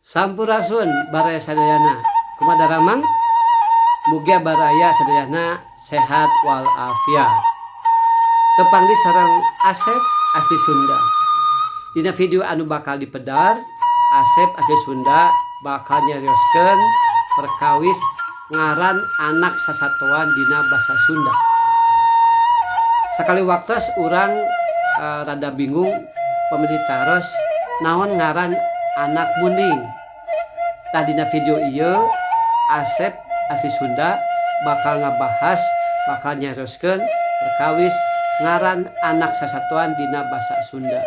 Sampurasun baraya sadayana. Kumaha daramang? Mugia baraya sadayana sehat walafiat. Tepang deui sareng Asep Asli Sunda. Dina video anu bakal dipedar, Asep Asli Sunda bakal nyarioskeun perkawis ngaran anak sasatoan dina basa Sunda. Sakali waktos urang rada bingung pami ditaros naon ngaran anak munding. Tah, dina video ieu Asep Asli Sunda bakal ngabahas, bakal nyarioskeun perkawis ngaran anak sasatoan dina basa Sunda.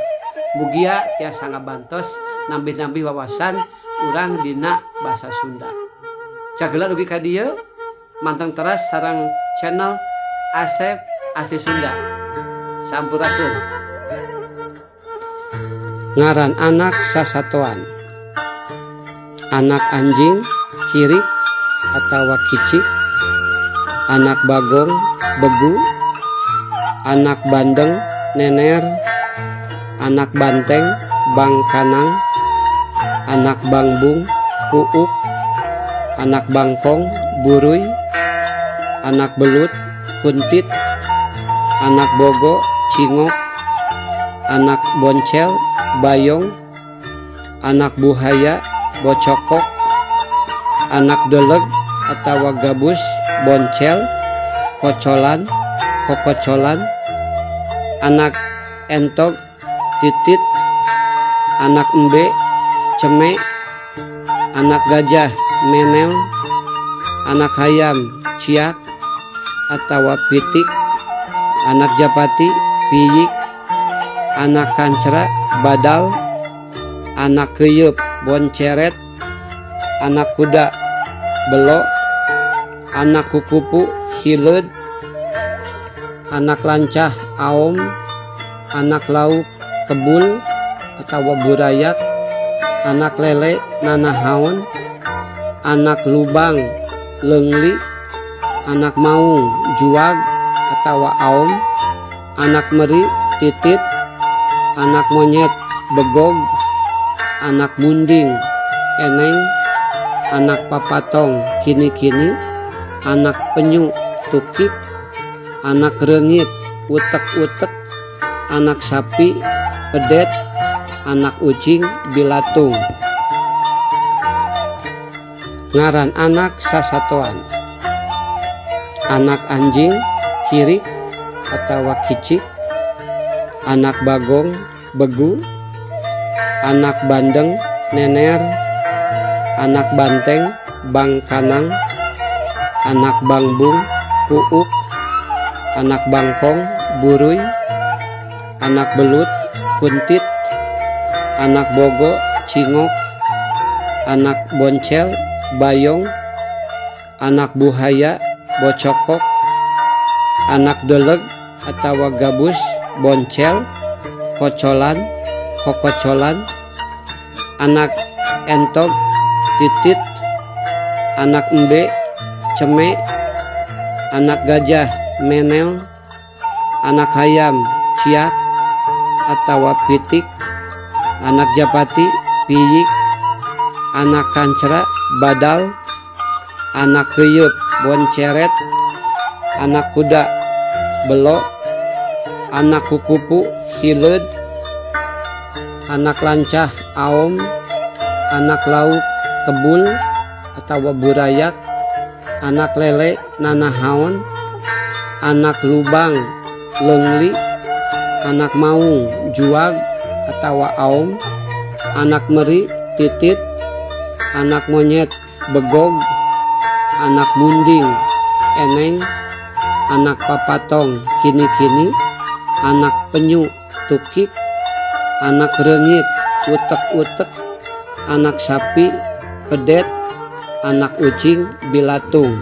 Mugia tiasa ngabantos nambih-nambih wawasan urang dina basa Sunda. Cagela dugi ka dieu, manteng teras sareng channel Asep Asli Sunda. Sampurasun. Ngaran anak sasatoan. Anak anjing kirik atau kicik, anak bagong begu, anak bandeng nener, anak banteng bangkanang, anak bangbung kuuk, anak bangkong buruy, anak belut kuntit, anak bogo cingok, anak boncel bayong, anak buhaya bocokok, anak deleg atau gabus boncel, kocolan, kokocolan, anak entog titit, anak embe ceme, anak gajah menel, anak hayam ciak atau pitik, anak japati piyik, anak kancra badal, anak keyeup bonceret, anak kuda belo, anak kukupu hileud, anak lancah aom, anak lauk kebul atau burayak, anak lele nanahaon, anak lubang leungli, anak maung juag atau aom, anak meri titit, anak monyet begog, anak munding eneng, anak papatong kini-kini, anak penyu tukik, anak reungit utek-utek, anak sapi pedet, anak ucing bilatung. Ngaran anak sasatoan. Anak anjing kirik atau kicik, anak bagong begu, anak bandeng nener, anak banteng bangkanang, anak bangbung kuuk, anak bangkong buruy, anak belut kuntit, anak bogo cingok, anak boncel bayong, anak buhaya bocokok, anak deleg atau gabus boncel, kocolan, kokocolan, anak entog titit, anak embe ceme, anak gajah menel, anak hayam ciak atau pitik, anak japati piyik, anak kancra badal, anak keyeup bonceret, anak kuda belo, anak kukupu hileud, anak lancah aom, anak lauk kebul atau burayak, anak lele nanahaon, anak lubang leungli, anak maung juag atau aom, anak meri titit, anak monyet begog, anak munding eneng, anak papatong kini-kini, anak penyu tukik, anak reungit utek-utek, anak sapi pedet, anak ucing bilatung.